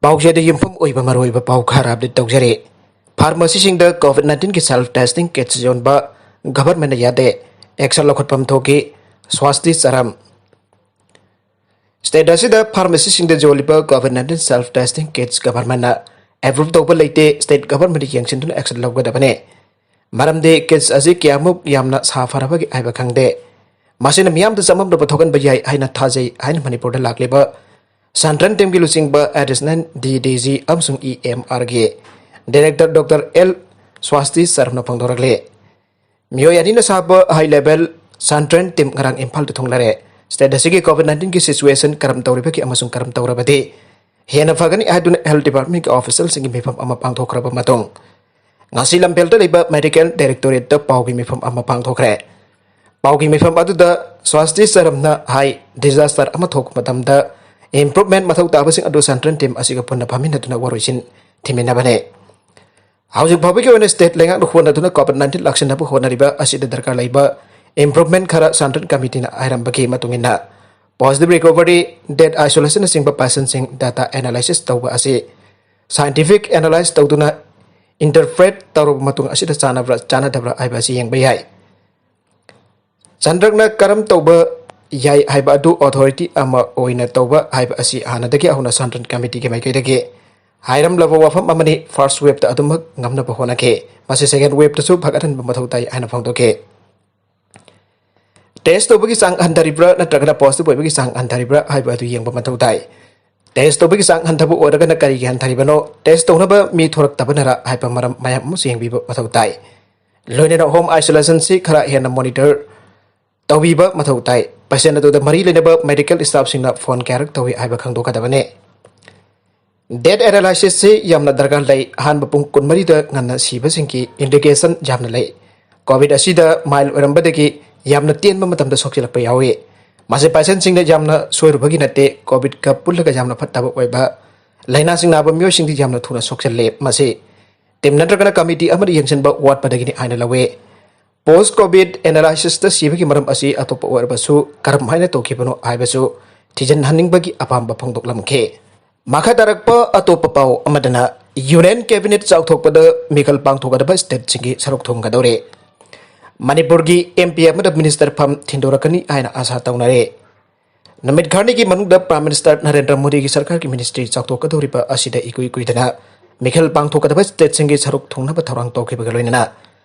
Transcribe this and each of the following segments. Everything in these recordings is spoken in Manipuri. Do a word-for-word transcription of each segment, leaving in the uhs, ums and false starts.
ꯄꯥꯎꯆꯦꯗ ꯌꯨꯝꯐꯝ ꯑꯣꯏꯕ ꯃꯔꯨꯑꯣꯏꯕ ꯄꯥꯎ ꯈꯔ ꯑꯞꯗꯦꯠ ꯇꯧꯖꯔꯤ꯫ ꯐꯥꯔꯃꯥꯁꯤꯁꯤꯡꯗ ꯀꯣꯚꯤꯗ ꯅꯥꯏꯟꯇꯤꯟꯒꯤ ꯁꯦꯜꯐ ꯇꯦꯁꯇꯤꯡ ꯀꯤꯠꯁ ꯌꯣꯟꯕ ꯒꯚꯔꯟꯃꯦꯟꯠꯅ ꯌꯥꯗꯦ, ꯑꯦꯛꯁꯟ ꯂꯧꯈꯠꯐꯝ ꯊꯣꯛꯈꯤ꯫ ꯁ꯭ꯋꯥꯁꯇꯤ ꯆꯔꯝ꯫ ꯁ꯭ꯇꯦꯠ ꯑꯁꯤꯗ ꯐꯥꯔꯃꯥꯁꯤꯁꯤꯡꯗ ꯌꯣꯜꯂꯤꯕ Covid nineteen self testing kits ꯒꯚꯔꯟꯃꯦꯟꯠꯅ ꯑꯦꯄ꯭ꯔꯨꯚ ꯇꯧꯕ ꯂꯩꯇꯦ꯫ ꯁ꯭ꯇꯦꯠ ꯒꯚꯔꯟꯃꯦꯟꯠꯅ ꯌꯦꯡꯁꯤꯟꯗꯨꯅ ꯑꯦꯛꯁꯟ ꯂꯧꯒꯗꯕꯅꯤ꯫ ꯃꯔꯝꯗꯤ ꯀꯤꯠꯁ ꯑꯁꯤ ꯀꯌꯥꯃꯨꯛ ꯌꯥꯝꯅ ꯁꯥꯐꯔꯕꯒꯦ ꯍꯥꯏꯕ ꯈꯪꯗꯦ꯫ ꯃꯁꯤꯅ ꯃꯤꯌꯥꯝꯗ ꯆꯃꯝꯅꯕ ꯊꯣꯛꯍꯟꯕ ꯌꯥꯏ ꯍꯥꯏꯅ ꯊꯥꯖꯩ ꯍꯥꯏꯅ ꯃꯅꯤꯄꯨꯔꯗ ꯂꯥꯛꯂꯤꯕ ꯁꯟꯇ꯭ꯔꯦꯟ ꯇꯤꯝꯒꯤ ꯂꯨꯆꯤꯡꯕ ꯑꯦꯗꯤꯁꯅꯦꯜ ꯗꯤ ꯗꯤ ꯖꯤ ꯑꯃꯁꯨꯡ ꯏ ꯑꯦꯝ ꯑꯥꯔꯒꯤ ꯗꯥꯏꯔꯦꯛꯇꯔ ꯗꯣꯛꯇꯔ ꯑꯦꯜ ꯁ꯭ꯋꯥꯁꯇꯤ ꯁꯔꯝꯅ ꯐꯣꯡꯗꯣꯔꯛꯂꯤ꯫ ꯃꯤꯑꯣꯏ ꯑꯅꯤꯅ ꯁꯥꯕ ꯍꯥꯏ ꯂꯦꯚꯦꯜ ꯁꯟꯇ꯭ꯔꯦꯟ ꯇꯤꯝ ꯉꯔꯥꯡ ꯏꯝꯐꯥꯜꯗ ꯊꯨꯡꯂꯔꯦ꯫ ꯁ꯭ꯇꯦꯠ ꯑꯁꯤꯒꯤ ꯀꯣꯚꯤꯗ ꯅꯥꯏꯟꯇꯤꯟꯒꯤ ꯁꯤꯆꯨꯋꯦꯁꯟ ꯀꯔꯝ ꯇꯧꯔꯤꯕꯒꯦ ꯑꯃꯁꯨꯡ ꯀꯔꯝ ꯇꯧꯔꯕꯗꯤ ꯍꯦꯟꯅ ꯐꯒꯅꯤ ꯍꯥꯏꯗꯨꯅ ꯍꯦꯜꯊ ꯗꯤꯄꯥꯔꯠꯃꯦꯟꯠꯀꯤ ꯑꯣꯐꯤꯁꯤꯌꯦꯜꯁꯤꯡꯒꯤ ꯃꯤꯐꯝ ꯑꯃ ꯄꯥꯡꯊꯣꯛꯈ꯭ꯔꯕ ꯃꯇꯨꯡ, ꯉꯁꯤ ꯂꯝꯐꯦꯜꯗ ꯂꯩꯕ ꯃꯦꯗꯤꯀꯦꯜ ꯗꯥꯏꯔꯦꯛꯇꯣꯔꯦꯠꯇ ꯄꯥꯎꯒꯤ ꯃꯤꯐꯝ ꯑꯃ ꯄꯥꯡꯊꯣꯛꯈ꯭ꯔꯦ꯫ ꯄꯥꯎꯒꯤ ꯃꯤꯐꯝ ꯑꯗꯨꯗ ꯁ꯭ꯋꯥꯁꯇꯤ ꯆꯔꯝꯅ ꯍꯥꯏ, ꯗꯤꯖꯥꯁꯇꯔ ꯑꯃ ꯊꯣꯛꯄ ꯃꯇꯝꯗ ꯏꯝꯄ꯭ꯔꯨꯚꯃꯦꯟꯠ ꯃꯊꯧ ꯇꯥꯕꯁꯤꯡ ꯑꯗꯨ ꯁꯟꯇ꯭ꯔꯦꯟ ꯇꯤꯝ ꯑꯁꯤꯒ ꯄꯨꯟꯅ ꯐꯝꯃꯤꯟꯅꯗꯨꯅ ꯋꯥꯔꯣꯏꯁꯤꯟ ꯊꯤꯃꯤꯟꯅꯕꯅꯤ꯫ ꯍꯧꯖꯤꯛ ꯐꯥꯎꯕꯒꯤ ꯑꯣꯏꯅ ꯁ꯭ꯇꯦꯠ ꯂꯩꯉꯥꯛꯅ ꯍꯣꯠꯅꯗꯨꯅ ꯀꯣꯚꯤꯗ ꯅꯥꯏꯟꯇꯤꯟ ꯂꯥꯛꯁꯤꯟꯅꯕ ꯍꯣꯠꯅꯔꯤꯕ ꯑꯁꯤꯗ ꯗꯔꯀꯥꯔ ꯂꯩꯕ ꯏꯝꯄ꯭ꯔꯨꯚꯃꯦꯟꯠ ꯈꯔ ꯁꯟꯇ꯭ꯔꯦꯟ ꯀꯃꯤꯇꯤꯅ ꯍꯥꯏꯔꯝꯕꯒꯤ ꯃꯇꯨꯡ ꯏꯟꯅ, ꯄꯣꯖꯤꯇꯤꯚ ꯔꯤꯀꯣꯚꯔꯤ, ꯗꯦꯠ ꯑꯥꯏꯁꯣꯂꯦꯁꯟꯅꯆꯤꯡꯕ ꯄꯦꯁꯦꯟꯠꯁꯤꯡ ꯗꯥꯇꯥ ꯑꯦꯅꯥꯂꯥꯏꯁꯤꯁ ꯇꯧꯕ ꯑꯁꯤ ꯁꯥꯏꯟꯇꯤꯐꯤꯛ ꯑꯦꯅꯥꯂꯥꯏꯁ ꯇꯧꯗꯨꯅ ꯏꯟꯇꯔꯄ꯭ꯔꯦꯠ ꯇꯧꯔꯕ ꯃꯇꯨꯡ ꯑꯁꯤꯗ ꯆꯥꯟꯅꯕ꯭ꯔꯥ ꯆꯥꯟꯅꯗꯕ꯭ꯔꯥ ꯍꯥꯏꯕ ꯑꯁꯤ ꯌꯦꯡꯕ ꯌꯥꯏ꯫ ꯁꯟꯇ꯭ꯔꯦꯟꯅ ꯀꯔꯝ ꯇꯧꯕ ꯌꯥꯏ ꯍꯥꯏꯕ ꯑꯗꯨ ꯑꯣꯊꯣꯔꯤꯇꯤ ꯑꯃ ꯑꯣꯏꯅ ꯇꯧꯕ ꯍꯥꯏꯕ ꯑꯁꯤ ꯍꯥꯟꯅꯗꯒꯤ ꯍꯧꯅ ꯁꯟꯇ꯭ꯔꯦꯟ ꯀꯃꯤꯇꯤꯒꯤ ꯃꯥꯏꯀꯩꯗꯒꯤ ꯍꯥꯏꯔꯝꯂꯕ ꯋꯥꯐꯝ ꯑꯃꯅꯤ꯫ ꯐꯥꯔꯁꯠ ꯋꯦꯚꯇ ꯑꯗꯨꯃꯛ ꯉꯝꯅꯕ ꯍꯣꯠꯅꯈꯤ꯫ ꯃꯁꯤ ꯁꯦꯀꯦꯟꯗ ꯋꯦꯚꯇꯁꯨ ꯐꯒꯠꯍꯟꯕ ꯃꯊꯧ ꯇꯥꯏ ꯍꯥꯏꯅ ꯐꯣꯡꯗꯣꯛꯈꯤ꯫ ꯇꯦꯁ ꯇꯧꯕꯒꯤ ꯆꯥꯡ ꯍꯟꯊꯔꯤꯕ꯭ꯔꯥ ꯅꯠꯇ꯭ꯔꯒꯅ ꯄꯣꯖꯤꯇꯤꯚ ꯑꯣꯏꯕꯒꯤ ꯆꯥꯡ ꯍꯟꯊꯔꯤꯕ꯭ꯔꯥ ꯍꯥꯏꯕ ꯑꯗꯨ ꯌꯦꯡꯕ ꯃꯊꯧ ꯇꯥꯏ꯫ ꯇꯦꯁ ꯇꯧꯕꯒꯤ ꯆꯥꯡ ꯍꯟꯊꯕ ꯑꯣꯏꯔꯒꯅ ꯀꯔꯤꯒꯤ ꯍꯟꯊꯔꯤꯕꯅꯣ? ꯇꯦꯁ ꯇꯧꯅꯕ ꯃꯤ ꯊꯣꯔꯛꯇꯕꯅꯔ ꯍꯥꯏꯕ ꯃꯔꯝ ꯃꯌꯥꯝ ꯑꯃꯁꯨ ꯌꯦꯡꯕꯤꯕ ꯃꯊꯧ ꯇꯥꯏ꯫ ꯂꯣꯏꯅꯅ ꯍꯣꯝ ꯑꯥꯏꯁꯣꯂꯦꯁꯟꯁꯤ ꯈꯔ ꯍꯦꯟꯅ ꯃꯣꯅꯤꯇꯔ ꯇꯧꯕꯤꯕ ꯃꯊꯧ ꯇꯥꯏ꯫ ꯄꯦꯁꯦꯟ ꯑꯗꯨꯗ ꯃꯔꯤ ꯂꯩꯅꯕ ꯃꯦꯗꯤꯀꯦꯜ ꯁ꯭ꯇꯥꯐꯁꯤꯡꯅ ꯐꯣꯟ ꯀꯌꯥꯔꯛ ꯇꯧꯏ ꯍꯥꯏꯕ ꯈꯪꯗꯣꯛꯀꯗꯕꯅꯤ꯫ ꯗꯦꯠ ꯑꯦꯅꯥꯂꯥꯏꯁꯤꯁꯁꯤ ꯌꯥꯝꯅ ꯗꯔꯀꯥꯔ ꯂꯩ꯫ ꯑꯍꯥꯟꯕ ꯄꯨꯡ ꯀꯨꯟꯃꯔꯤꯗ ꯉꯟꯅ ꯁꯤꯕꯁꯤꯡꯒꯤ ꯏꯟꯗꯤꯀꯦꯁꯟ ꯌꯥꯝꯅ ꯂꯩ꯫ ꯀꯣꯚꯤꯗ ꯑꯁꯤꯗ ꯃꯥꯏꯜ ꯑꯣꯏꯔꯝꯕꯗꯒꯤ ꯌꯥꯝꯅ ꯇꯦꯟꯕ ꯃꯇꯝꯗ ꯁꯣꯛꯆꯤꯜꯂꯛꯄ ꯌꯥꯎꯏ꯫ ꯃꯁꯤ ꯄꯦꯁꯦꯟꯁꯤꯡꯗ ꯌꯥꯝꯅ ꯁꯣꯏꯔꯨꯕꯒꯤ ꯅꯠꯇꯦ, ꯀꯣꯚꯤꯗꯀ ꯄꯨꯜꯂꯒ ꯌꯥꯝꯅ ꯐꯠꯇꯕ ꯑꯣꯏꯕ ꯂꯥꯏꯅꯥꯁꯤꯡ ꯅꯥꯕ ꯃꯤꯑꯣꯏꯁꯤꯡꯗꯤ ꯌꯥꯝꯅ ꯊꯨꯅ ꯁꯣꯛꯆꯜꯂꯦ꯫ ꯃꯁꯤ ꯇꯤꯝ ꯅꯠꯇ꯭ꯔꯒꯅ ꯀꯃꯤꯇꯤ ꯑꯃꯅ ꯌꯦꯡꯁꯤꯟꯕ ꯋꯥꯠꯄꯗꯒꯤꯅꯤ ꯍꯥꯏꯅ ꯂꯧꯏ꯫ ꯄꯣꯁ ꯀꯣꯚꯤꯗ ꯑꯦꯅꯥꯂꯥꯏꯁꯤꯁꯇ ꯁꯤꯕꯒꯤ ꯃꯔꯝ ꯑꯁꯤ ꯑꯇꯣꯞꯄ ꯑꯣꯏꯔꯕꯁꯨ ꯀꯔꯝ ꯍꯥꯏꯅ ꯇꯧꯈꯤꯕꯅꯣ ꯍꯥꯏꯕꯁꯨ ꯊꯤꯖꯤꯟꯍꯟꯅꯤꯡꯕꯒꯤ ꯑꯄꯥꯝꯕ ꯐꯣꯡꯗꯣꯛꯂꯝꯈꯤ꯫ ꯃꯈꯥ ꯇꯥꯔꯛꯄ ꯑꯇꯣꯞꯄ ꯄꯥꯎ ꯑꯃꯗꯅ, ꯌꯨꯅꯤꯌꯟ ꯀꯦꯕꯤꯅꯦꯠ ꯆꯥꯎꯊꯣꯛꯄꯗ ꯃꯤꯈꯜ ꯄꯥꯡꯊꯣꯛꯀꯗꯕ ꯁ꯭ꯇꯦꯠꯁꯤꯡꯒꯤ ꯁꯔꯨꯛ ꯊꯣꯡꯒꯗꯧꯔꯦ꯫ ꯃꯅꯤꯄꯨꯔꯒꯤ ꯑꯦꯝ ꯄꯤ ꯑꯃꯗ ꯃꯤꯅꯤꯁꯇꯔ ꯐꯝ ꯊꯤꯟꯗꯣꯔꯛꯀꯅꯤ ꯍꯥꯏꯅ ꯑꯥꯁꯥ ꯇꯧꯅꯔꯦ꯫ ꯅꯨꯃꯤꯠ ꯈꯔꯅꯤꯒꯤ ꯃꯅꯨꯡꯗ ꯄ꯭ꯔꯥꯏꯝ ꯃꯤꯅꯤꯁꯇꯔ ꯅꯔꯦꯟꯗ꯭ꯔ ꯃꯣꯗꯤꯒꯤ ꯁꯔꯀꯥꯔꯒꯤ ꯃꯤꯅꯤꯁꯇ꯭ꯔꯤ ꯆꯥꯎꯊꯣꯛꯀꯗꯧꯔꯤꯕ ꯑꯁꯤꯗ ꯏꯀꯨꯏ ꯀꯨꯏꯗꯅ ꯃꯤꯈꯜ ꯄꯥꯡꯊꯣꯛꯀꯗꯕ ꯁ꯭ꯇꯦꯠꯁꯤꯡꯒꯤ ꯁꯔꯨꯛ ꯊꯣꯡꯅꯕ ꯊꯧꯔꯥꯡ ꯇꯧꯈꯤꯕꯒ ꯂꯣꯏꯅꯅ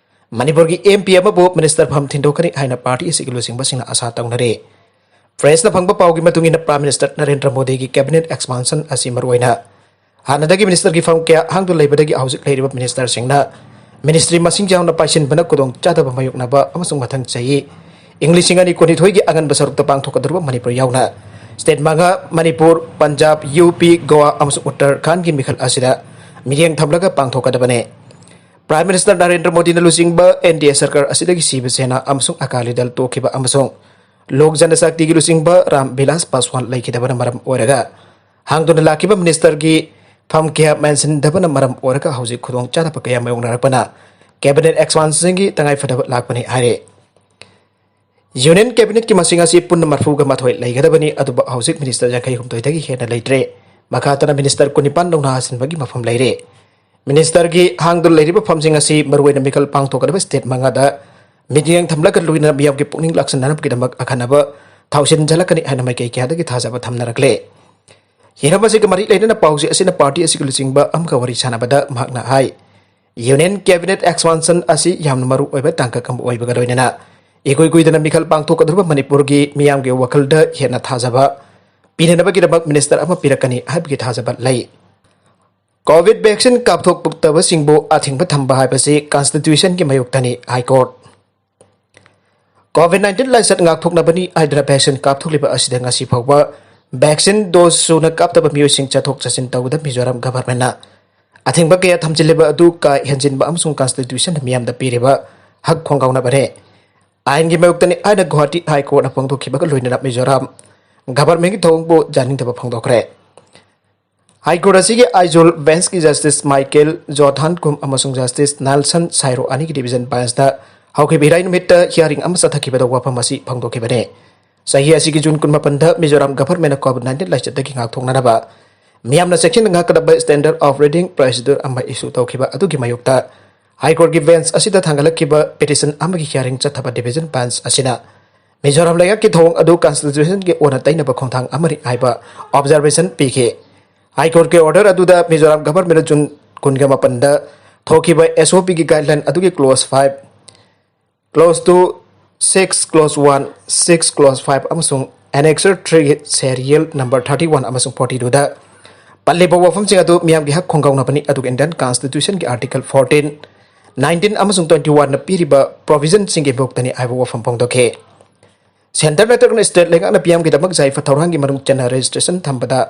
ꯃꯅꯤꯄꯨꯔꯒꯤ ꯑꯦꯝ ꯄꯤ ꯑꯃꯕꯨ ꯃꯤꯅꯤꯁꯇꯔ ꯐꯝ ꯊꯤꯟꯗꯣꯛꯀꯅꯤ ꯍꯥꯏꯅ ꯄꯥꯔꯇꯤ ꯑꯁꯤꯒꯤ ꯂꯨꯆꯤꯡꯕꯁꯤꯡꯅ ꯑꯥꯁꯥ ꯇꯧꯅꯔꯤ꯫ ꯄ꯭ꯔꯦꯁꯅ ꯐꯪꯕ ꯄꯥꯎꯒꯤ ꯃꯇꯨꯡ ꯏꯟꯅ, ꯄ꯭ꯔꯥꯏꯝ ꯃꯤꯅꯤꯁꯇꯔ ꯅꯔꯦꯟꯗ꯭ꯔ ꯃꯣꯗꯤꯒꯤ ꯀꯦꯕꯤꯅꯦꯠ ꯑꯦꯛꯁꯄꯥꯟꯁꯟ ꯑꯁꯤ ꯃꯔꯨꯑꯣꯏꯅ ꯍꯥꯟꯅꯗꯒꯤ ꯃꯤꯅꯤꯁꯇꯔꯒꯤ ꯐꯝ ꯀꯌꯥ ꯍꯥꯡꯗꯨꯅ ꯂꯩꯕꯗꯒꯤ ꯍꯧꯖꯤꯛ ꯂꯩꯔꯤꯕ ꯃꯤꯅꯤꯁꯇꯔꯁꯤꯡꯅ ꯃꯤꯅꯤꯁꯇ꯭ꯔꯤ ꯃꯁꯤꯡ ꯌꯥꯝꯅ ꯄꯥꯏꯁꯤꯟꯕꯅ ꯈꯨꯗꯣꯡ ꯆꯥꯗꯕ ꯃꯥꯌꯣꯛꯅꯕ ꯑꯃꯁꯨꯡ ꯃꯊꯪ ꯆꯍꯤ ꯏꯪ ꯂꯤꯁꯤꯡ ꯑꯅꯤ ꯀꯨꯟꯅꯤꯊꯣꯏꯒꯤ ꯑꯉꯟꯕ ꯁꯔꯨꯛꯇ ꯄꯥꯡꯊꯣꯛꯀꯗꯧꯔꯤꯕ ꯃꯅꯤꯄꯨꯔ ꯌꯥꯎꯅ ꯁ꯭ꯇꯦꯠ ꯃꯉꯥ, ꯃꯅꯤꯄꯨꯔ, ꯄꯟꯖꯥꯕ, ꯌꯨ ꯄꯤ, ꯒꯣꯋꯥ ꯑꯃꯁꯨꯡ ꯎꯠꯇꯔꯈꯥꯟꯗꯒꯤ ꯃꯤꯈꯜ ꯑꯁꯤꯗ ꯃꯤꯠꯌꯦꯡ ꯊꯝꯂꯒ ꯄꯥꯡꯊꯣꯛꯀꯗꯕꯅꯤ꯫ ꯄ꯭ꯔꯥꯏꯝ ꯃꯤꯅꯤꯁꯇꯔ ꯅꯔꯦꯟꯗ꯭ꯔ ꯃꯣꯗꯤꯅ ꯂꯨꯆꯤꯡꯕ ꯑꯦꯟ ꯗꯤ ꯑꯦ ꯁꯔꯀꯥꯔ ꯑꯁꯤꯗꯒꯤ ꯁꯤꯕ ꯁꯦꯅꯥ ꯑꯃꯁꯨꯡ ꯑꯀꯥꯂꯤ ꯗꯜ ꯇꯣꯛꯈꯤꯕ ꯑꯃꯁꯨꯡ ꯂꯣꯛ ꯖꯅꯁꯛꯇꯤꯒꯤ ꯂꯨꯆꯤꯡꯕ ꯔꯥꯝ ꯕꯤꯂꯥꯁ ꯄꯥꯁꯋꯥꯟ ꯂꯩꯈꯤꯗꯕꯅ ꯃꯔꯝ ꯑꯣꯏꯔꯒ ꯍꯥꯡꯗꯨꯅ ꯂꯥꯛꯈꯤꯕ ꯃꯤꯅꯤꯁꯇꯔꯒꯤ ꯐꯝ ꯀꯌꯥ ꯃꯦꯟꯁꯤꯟꯗꯕꯅ ꯃꯔꯝ ꯑꯣꯏꯔꯒ ꯍꯧꯖꯤꯛ ꯈꯨꯗꯣꯡꯆꯥꯗꯕ ꯀꯌꯥ ꯃꯥꯌꯣꯛꯅꯔꯛꯄꯅ ꯀꯦꯕꯤꯅꯦꯠ ꯑꯦꯛꯁꯄꯥꯟꯁꯟꯒꯤ ꯇꯉꯥꯏꯐꯗꯕ ꯂꯥꯛꯄꯅꯤ ꯍꯥꯏꯔꯦ꯫ ꯌꯨꯅꯤꯌꯟ ꯀꯦꯕꯤꯅꯦꯠꯀꯤ ꯃꯁꯤꯡ ꯑꯁꯤ ꯄꯨꯟꯅ ꯃꯔꯤꯐꯨꯒ ꯃꯥꯊꯣꯏ ꯂꯩꯒꯗꯕꯅꯤ, ꯑꯗꯨꯕꯨ ꯍꯧꯖꯤꯛ ꯃꯤꯅꯤꯁꯇꯔ ꯌꯥꯡꯈꯩ ꯍꯨꯝꯗꯣꯏꯗꯒꯤ ꯍꯦꯟꯅ ꯂꯩꯇ꯭ꯔꯦ꯫ ꯃꯈꯥ ꯇꯥꯅ ꯃꯤꯅꯤꯁꯇꯔ ꯀꯨꯟꯅꯤꯄꯥꯟ ꯅꯧꯅ ꯍꯥꯞꯆꯤꯟꯕꯒꯤ ꯃꯐꯝ ꯂꯩꯔꯦ꯫ ꯃꯤꯅꯤꯁꯇꯔꯒꯤ ꯍꯥꯡꯗꯨꯅ ꯂꯩꯔꯤꯕ ꯐꯝꯁꯤꯡ ꯑꯁꯤ ꯃꯔꯨꯑꯣꯏꯅ ꯃꯤꯈꯜ ꯄꯥꯡꯊꯣꯛꯀꯗꯕ ꯁ꯭ꯇꯦꯠ ꯃꯉꯥꯗ ꯃꯤꯠꯌꯦꯡ ꯊꯝꯂꯒ ꯂꯣꯏꯅꯅ ꯃꯤꯌꯥꯝꯒꯤ ꯄꯨꯛꯅꯤꯡ ꯂꯥꯛꯁꯤꯟꯅꯅꯕꯒꯤꯗꯃꯛ ꯑꯈꯟꯅꯕ ꯊꯧꯁꯤꯟꯖꯜꯂꯛꯀꯅꯤ ꯍꯥꯏꯅ ꯃꯥꯏꯀꯩ ꯀꯌꯥꯗꯒꯤ ꯊꯥꯖꯕ ꯊꯝꯅꯔꯛꯂꯦ꯫ ꯍꯤꯔꯝ ꯑꯁꯤꯒ ꯃꯔꯤ ꯂꯩꯅꯅ ꯄꯥꯎꯆꯦ ꯑꯁꯤꯅ ꯄꯥꯔꯇꯤ ꯑꯁꯤꯒꯤ ꯂꯨꯆꯤꯡꯕ ꯑꯃꯒ ꯋꯥꯔꯤ ꯁꯥꯟꯅꯕꯗ ꯃꯍꯥꯛꯅ ꯍꯥꯏ, ꯌꯨꯅꯤꯌꯟ ꯀꯦꯕꯤꯅꯦꯠ ꯑꯦꯛꯁꯄꯥꯟꯁꯟ ꯑꯁꯤ ꯌꯥꯝꯅ ꯃꯔꯨ ꯑꯣꯏꯕ ꯇꯥꯡꯀꯛ ꯑꯃ ꯑꯣꯏꯕꯒ ꯂꯣꯏꯅꯅ ꯏꯀꯨꯏ ꯀꯨꯏꯗꯅ ꯃꯤꯈꯜ ꯄꯥꯡꯊꯣꯛꯀꯗꯧꯔꯤꯕ ꯃꯅꯤꯄꯨꯔꯒꯤ ꯃꯤꯌꯥꯝꯒꯤ ꯋꯥꯈꯜꯗ ꯍꯦꯟꯅ ꯊꯥꯖꯕ ꯄꯤꯅꯅꯕꯒꯤꯗꯃꯛ ꯃꯤꯅꯤꯁꯇꯔ ꯑꯃ ꯄꯤꯔꯛꯀꯅꯤ ꯍꯥꯏꯕꯒꯤ ꯊꯥꯖꯕ ꯂꯩ꯫ ꯀꯣꯚꯤꯗ ꯚꯦꯛꯁꯤꯟ ꯀꯥꯞꯊꯣꯛꯇꯕꯁꯤꯡꯕꯨ ꯑꯊꯤꯡꯕ ꯊꯝꯕ ꯍꯥꯏꯕꯁꯤ ꯀꯟꯁꯇꯤꯇ꯭ꯌꯨꯁꯟꯒꯤ ꯃꯥꯌꯣꯛꯇꯅꯤ, ꯍꯥꯏ ꯀꯣꯔꯠ꯫ ꯀꯣꯚꯤꯗ ꯅꯥꯏꯟꯇꯤꯟ ꯂꯥꯏꯆꯠ ꯉꯥꯛꯊꯣꯛꯅꯕꯅꯤ ꯍꯥꯏꯗꯨꯅ ꯚꯦꯛꯁꯤꯟ ꯀꯥꯞꯊꯣꯛꯂꯤꯕ ꯑꯁꯤꯗ ꯉꯁꯤ ꯐꯥꯎꯕ ꯚꯦꯛꯁꯤꯟ ꯗꯣꯁ ꯁꯨꯅ ꯀꯥꯞꯇꯕ ꯃꯤꯑꯣꯏꯁꯤꯡ ꯆꯠꯊꯣꯛ ꯆꯠꯁꯤꯟ ꯇꯧꯕꯗ ꯃꯤꯖꯣꯔꯥꯝ ꯒꯚꯔꯟꯃꯦꯟꯠꯅ ꯑꯊꯤꯡꯕ ꯀꯌꯥ ꯊꯝꯖꯤꯜꯂꯤꯕ ꯑꯗꯨ ꯀꯥ ꯍꯦꯟꯖꯤꯟꯕ ꯑꯃꯁꯨꯡ ꯀꯟꯁꯇꯤꯇ꯭ꯌꯨꯁꯟꯅ ꯃꯤꯌꯥꯝꯗ ꯄꯤꯔꯤꯕ ꯍꯛ ꯈꯣꯡꯒꯥꯎꯅꯕꯅꯤ꯫ ꯑꯥꯏꯟꯒꯤ ꯃꯥꯌꯣꯛꯇꯅꯤ ꯍꯥꯏꯅ ꯒꯨꯋꯥꯍꯥꯇꯤ ꯍꯥꯏ ꯀꯣꯔꯠꯅ ꯐꯣꯡꯗꯣꯛꯈꯤꯕꯒ ꯂꯣꯏꯅꯅ ꯃꯤꯖꯣꯔꯥꯝ ꯒꯚꯔꯟꯃꯦꯟꯠꯀꯤ ꯊꯧꯑꯣꯡꯕꯨ ꯌꯥꯅꯤꯡꯗꯕ ꯐꯣꯡꯗꯣꯛꯈ꯭ꯔꯦ꯫ ꯍꯥꯏ ꯀꯣꯔꯠ ꯑꯁꯤꯒꯤ ꯑꯥꯏꯖꯣꯜ ꯕꯦꯟꯁꯀꯤ ꯖꯁꯇꯤꯁ ꯃꯥꯏꯀꯦꯜ ꯖꯣꯊꯥꯟ ꯀꯨꯝ ꯑꯃꯁꯨꯡ ꯖꯁꯇꯤꯁ ꯅꯦꯜꯁꯟ ꯁꯥꯏꯔꯣ ꯑꯅꯤꯒꯤ ꯗꯤꯚꯤꯖꯟ ꯕꯦꯟꯁꯇ ꯍꯧꯈꯤꯕ ꯏꯔꯥꯏ ꯅꯨꯃꯤꯠꯇ ꯍꯤꯌꯥꯔꯤꯡ ꯑꯃ ꯆꯠꯊꯈꯤꯕꯗ ꯋꯥꯐꯝ ꯑꯁꯤ ꯐꯣꯡꯗꯣꯛꯈꯤꯕꯅꯤ꯫ ꯆꯍꯤ ꯑꯁꯤꯒꯤ ꯖꯨꯟ ꯀꯨꯟꯃꯥꯄꯟꯗ ꯃꯤꯖꯣꯔꯥꯝ ꯒꯚꯔꯟꯃꯦꯟꯠꯅ ꯀꯣꯚꯤꯗ ꯅꯥꯏꯟꯇꯤꯟ ꯂꯥꯏꯆꯠꯇꯒꯤ ꯉꯥꯛꯊꯣꯛꯅꯅꯕ ꯃꯤꯌꯥꯝꯅ ꯆꯦꯛꯁꯤꯟꯅ ꯉꯥꯛꯀꯗꯕ Standard Operating Procedure ꯑꯃ issue ꯇꯧꯈꯤꯕ ꯑꯗꯨꯒꯤ ꯃꯥꯌꯣꯛꯇ High Court ꯀꯤ bench ꯑꯁꯤꯗ ꯊꯥꯡꯒꯠꯂꯛꯈꯤꯕ petition ꯑꯃꯒꯤ hearing ꯆꯠꯊꯕ division bench ꯑꯁꯤꯅ ꯃꯤꯖꯣꯔꯥꯝ ꯂꯩꯉꯥꯛꯀꯤ ꯊꯧꯑꯣꯡ ꯑꯗꯨ constitution ꯒꯤ ꯑꯣꯟꯅ ꯇꯩꯅꯕ ꯈꯣꯡꯊꯥꯡ ꯑꯃꯅꯤ ꯍꯥꯏꯕ observation ꯄꯤꯈꯤ꯫ High Court ꯀꯤ order ꯑꯗꯨꯗ ꯃꯤꯖꯣꯔꯥꯝ government ꯅ June ꯀꯨꯟꯒ ꯃꯥꯄꯟꯗ ꯊꯣꯛꯈꯤꯕ S O P ꯒꯤ guideline ꯑꯗꯨꯒꯤ clause five, clause two, six, clause one, six, clause five ꯑꯃꯁꯨꯡ annexure three ꯒꯤ serial number thirty one ꯑꯃꯁꯨꯡ forty two ꯗ ꯄꯜꯂꯤꯕ ꯋꯥꯐꯝꯁꯤꯡ ꯑꯗꯨ ꯃꯤꯌꯥꯝꯒꯤ ꯍꯛ ꯈꯣꯡꯒꯥꯎꯅꯕꯅꯤ, ꯑꯗꯨꯒ Indian Constitution ꯒꯤ Article fourteen, nineteen ꯑꯃꯁꯨꯡ twenty one ꯅ ꯄꯤꯔꯤꯕ provision ꯁꯤꯡꯒꯤ ꯚꯣꯛꯇꯅꯤ ꯍꯥꯏꯕ ꯋꯥꯐꯝ ꯐꯣꯡꯗꯣꯛꯈꯤ꯫ Centre ꯅꯠꯇ꯭ꯔꯒꯅ state ꯂꯩꯉꯥꯛꯅ ꯃꯤꯌꯥꯝꯒꯤꯗꯃꯛ ꯌꯥꯏꯐ ꯊꯧꯔꯥꯡꯒꯤ ꯃꯅꯨꯡ ꯆꯟꯅ registration ꯊꯝꯕꯗ,